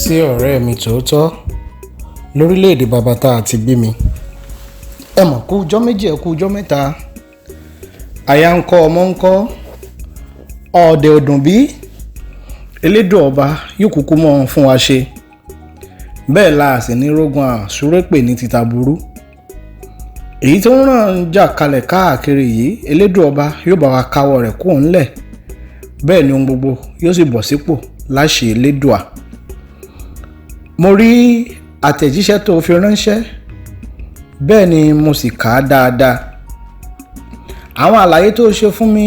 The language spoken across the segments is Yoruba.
Sí ọ̀rẹ́ mi tòótọ́ lórílẹ̀‐èdè bàbá tá a ti bí mi. Ẹ mọ̀ kú ọjọ́ méjì, ẹ kú ọjọ́ mẹ́ta. Aya ń kọ́, ọmọ ń kọ́, ọ̀dẹ̀ ọdún bí elédùn ọba yóò kúkú mọ́ fún wa ṣe. Bẹ́ẹ̀ la sì ní rógun àsúrépè ní títa burú. Èyí tó ń ràn jà kalẹ̀ káàkiri yìí, elédùn ọba yóò bá wa káwọ́ rẹ̀ kúrò ńlẹ̀. Bẹ́ẹ̀ ni ohun gbogbo yóò sì bọ̀ sípò láṣẹ elédùà. Mo rí àtẹ̀jíṣẹ́ tó fi ránṣẹ́, bẹ́ẹ̀ ni mo sì kà á dáadáa. Àwọn àlàyé tó ṣe fún mi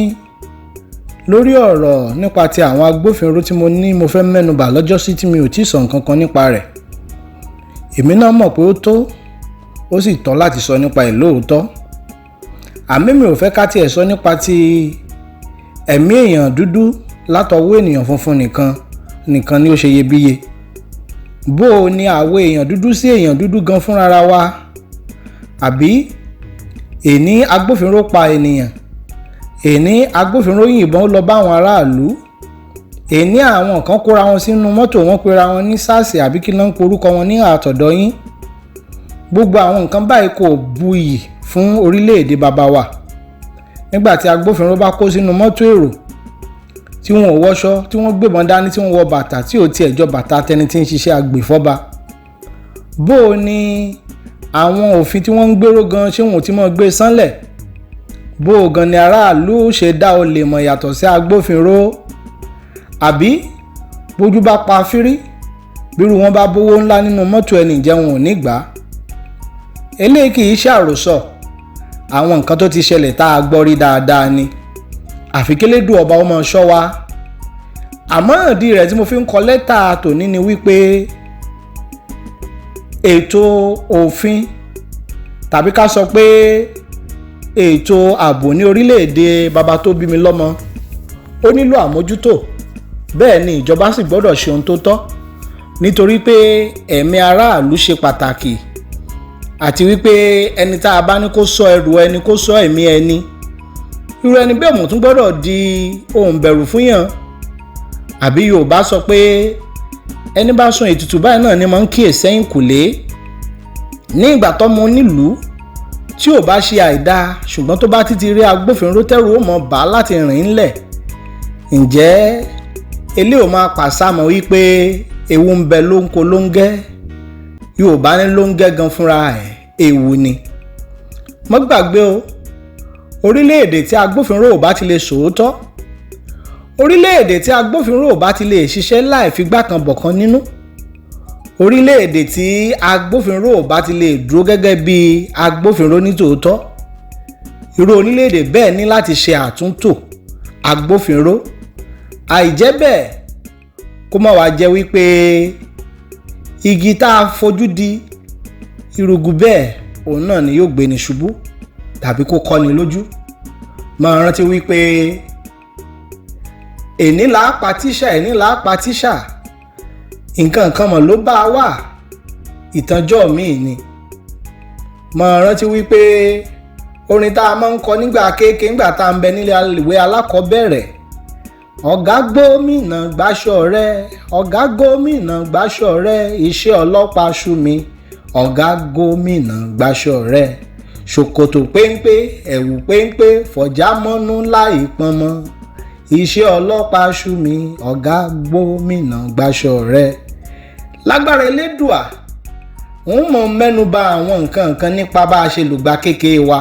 lórí ọ̀rọ̀ nípa ti àwọn agbófinró tí mo ní mo fẹ́ mẹ́nubà lọ́jọ́sí tí mi ò tíì sọ nǹkan kan nípa rẹ̀. Èmi náà mọ̀ pé ó tó, ó sì tọ́ láti sọ nípa ẹ̀ lóòótọ́. Àmì mi ò fẹ́ ká tiẹ̀ sọ nípa ti ẹ̀mí èèyàn dúdú látọwọ́ ènìyàn funfun nìkan nìkan ni ó ṣe iyebíye. Bó o ní àwọ̀ èèyàn dúdú sí èèyàn dúdú gan fúnra wa, àbí èní agbófinró pa ènìyàn, èní agbófinró yìnbọn lọ bá àwọn aráàlú, èní àwọn kan kóra wọn sínú mọ́tò, wọn pera wọn ní SARS àbí kí ló ń porúkọ wọn ní àtọ̀dọ̀ yín. Gbogbo àwọn nǹkan báyìí kò buyì fún orílẹ̀-èdè bàbá wa. Nígbà tí agbófinró bá kó sínú mọ́tò èrò tí wọn ò wọṣọ, tí wọ́n gbébọn dání, tí wọ́n wọ bàtà tí ò tiẹ̀ jọ bàtà tẹni tí ń ṣiṣẹ́ agbèfọ́ba. Bó o ní àwọn òfin tí wọ́n ń gbéró gan, ṣé wọn ò ti mọ́ gbé sánlẹ̀? Bó o gan ni aráàlú ṣe dá olè mọ̀ yàtọ̀ sí agbófinró? Àbí bójú bá pa fírí, bírú wọn bá bówó ńlá nínú mọ́tò ẹni jẹun ò ní gbà á. Eléyìí kì í ṣàròsọ, àwọn nǹkan tó ti ṣẹlẹ̀ tá a gbọ́ rí dáadáa ni. Àfi kélédùn ọba ó máa ṣọ́ wa. Àmọ́ ìdí rẹ̀ tí mo fi ń kọ lẹ́tà tòní ni wípé ètò òfin tàbí ká sọ pé ètò ààbò ní orílẹ̀-èdè bàbá tó bí mi lọ́mọ ó nílò àmójútó. Bẹ́ẹ̀ ni ìjọba sì gbọ́dọ̀ ṣe ohun tó tọ́, nítorí pé ẹ̀mí aráàlú ṣe pàtàkì, àti wípé ẹni tá a bá ní kó ṣọ́ ẹrù ẹni, kó ṣọ́ ẹ̀mí ẹni, irú ẹni bẹ́ẹ̀ mọ̀ tún gbọ́dọ̀ di ohun bẹ̀rù fún yàn. Àbí Yorùbá sọ pé ẹni bá sun ètùtù báyìí náà ni máa ń kíyè sẹ́yìn kùlé. Ní ìgbà tọ́mọ onílùú tí ò bá ṣe àìdáa, ṣùgbọ́n tó bá títí rí agbófinró tẹ́rù ó mọ̀ bá láti rìn ńlẹ̀. Ǹjẹ́ eléyìí ò máa pàṣàmọ̀ wípé ewu ń bẹ lóńko lóńgẹ́? Yorùbá ní lóńgẹ́ gan fúnra ẹ̀ ewu ni. Mọ́ gbàgbé o, orílẹ̀-èdè tí agbófinró ò bá ti lè sòótọ́, orílẹ̀-èdè tí agbófinró ò bá ti lè ṣiṣẹ́ láì figbá kan bọ̀kan nínú, orílẹ̀-èdè tí agbófinró ò bá ti lè dúró gẹ́gẹ́ bí agbófinró ní tòótọ́, irú orílẹ̀-èdè bẹ́ẹ̀ ní láti ṣe àtúntò agbófinró. Àìjẹ́ bẹ́ẹ̀, kó má wàá jẹ́ wípé igi tá a fojú di irúgu bẹ́ẹ̀ òun náà ni yóò gbé ni ṣubú tàbí kó kọ́ni lójú. Máa rántí wípé èní là á pa tíṣà, èní là á pa tíṣà, nǹkan kan mọ̀ ló bá a wà, ìtànjọ́ míì ni. Máa rántí wípé orin tá a máa ń kọ nígbà kéèké, nígbà tá a ń bẹ nílé ìwé alákọ̀ọ́bẹ̀rẹ̀, ọ̀gá gómìnà gbàṣọ rẹ, ọ̀gá gómìnà gbàṣọ rẹ, iṣẹ́ ọlọ́pàá ṣú mi, ọ̀gá gómìnà gbàṣọ rẹ, ṣòkòtò péńpé ẹ̀wù péńpé fọ̀já mọ́nú láì pọnmọ́, iṣẹ́ ọlọ́pàá ṣú mi, ọ̀gá gómìnà gbàṣọ rẹ. Lágbára elédùà, ń mọ̀ mẹ́nuba àwọn nǹkan kan nípa bá a ṣe lùgbà kékeré wa.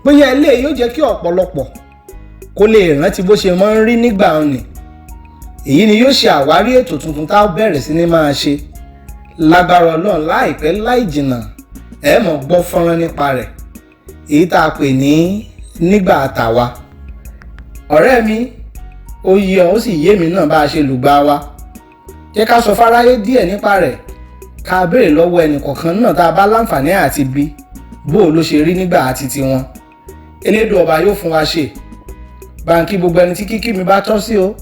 Bóyá eléyìí yóò jẹ́ kí ọ̀pọ̀lọpọ̀ kó lè rántí bó ṣe máa ń rí nígbà òní. Èyí ni yóò ṣe àwárí ètò tuntun tá a bẹ̀rẹ̀ sí ní máa ṣe. Lágbára Ọlọ́run, láìpẹ́ láì jìnnà, ẹ mọ̀ gbọ́ fọ́nrán nípa rẹ̀, èyí tá a pè ní nígbà tàwa. Ọ̀rẹ́ mi, ó yé ọ, ó sì yé mi náà bá a ṣe lùgbà wa. Jẹ́ ká sọ fáráyé díẹ̀ nípa rẹ̀, ká béèrè lọ́wọ́ ẹnì kọ̀ọ̀kan náà tá a bá láǹfààní àti bí bó o ló ṣe rí nígbà àti tiwọn. Elédùà ọba yóò fún wa ṣe. Báńkì gbogbo ẹni tí kíkí mi bá tọ́ sí o.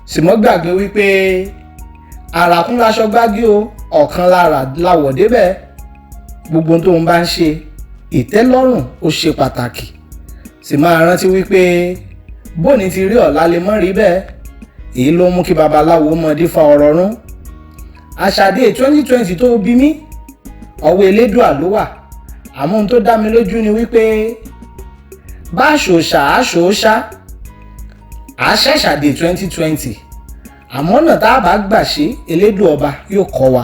Sì mọ́ gbàgbé wípé àràkún láṣọ gbági o, ọ̀kan lára làwọ̀ débẹ̀. Gbogbo ohun tó ń bá ń ṣe, ìtẹ́lọ́rùn ó ṣe pàtàkì. Sì máa rántí wípé bóni ti rí ọ̀la lè mọ́ rí bẹ́ẹ̀. Èyí ló mú kí babaláwo mọ dífá ọ̀rọ̀ rún. Àṣàdé 2020 tó bí mi, ọwọ́ Elédùà ló wà. Àmọ́ ohun tó dá mi lójú ni wípé bá àṣòṣà àṣòṣà àṣẹ̀ṣàdé 2020, àmọ́ ọ̀nà tá a bá gbà ṣe, Elédùà ọba yóò kọ́ wa,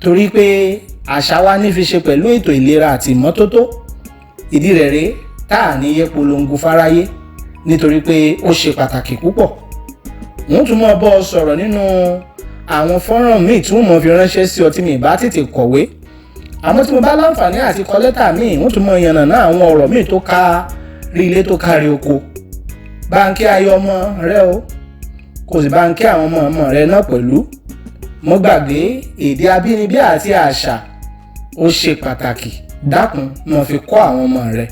torí pé àṣà wa ní fi ṣe pẹ̀lú ètò ìlera àti ìmọ́tótó. Ìdí rẹ̀ rèé tá à ní yé polongo fáráyé, nítorí pé ó ṣe pàtàkì púpọ̀. Wọ́n tún mọ́ bọ́ ọ sọ̀rọ̀ nínú àwọn fọ́nrán míì tí wọ́n mọ̀ fi ránṣẹ́ sí ọ tí mi bá tètè kọ̀wé. Àmọ́ tí mo bá láǹfààní àti kọ lẹ́tà míì, wọ́n tún mọ yànnàná àwọn ọ̀rọ̀ míì tó ká rí ilé tó kárí oko. Báńkì ayọ̀ ọmọ rẹ o, kò sì báńkì àwọn ọmọ ọmọ rẹ náà pẹ̀lú. Mo gbàgbé èdè abínibí àti àṣà, ó ṣe pàtàkì. Dákun, mo fi kọ́ àwọn ọmọ rẹ.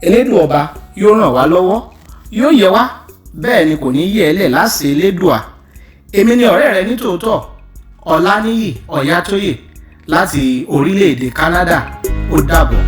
Elédùà ọba yóò ràn wá lọ́wọ́, yóò yẹ wá, bẹ́ẹ̀ ni kò ní yẹ ẹ́ lẹ̀ láṣẹ Elédùà. Èmi ni ọ̀rẹ́ rẹ nítòótọ́, Ọláníyì Ọ̀yátóyè láti orílẹ̀-èdè Canada. Ó dàbọ̀.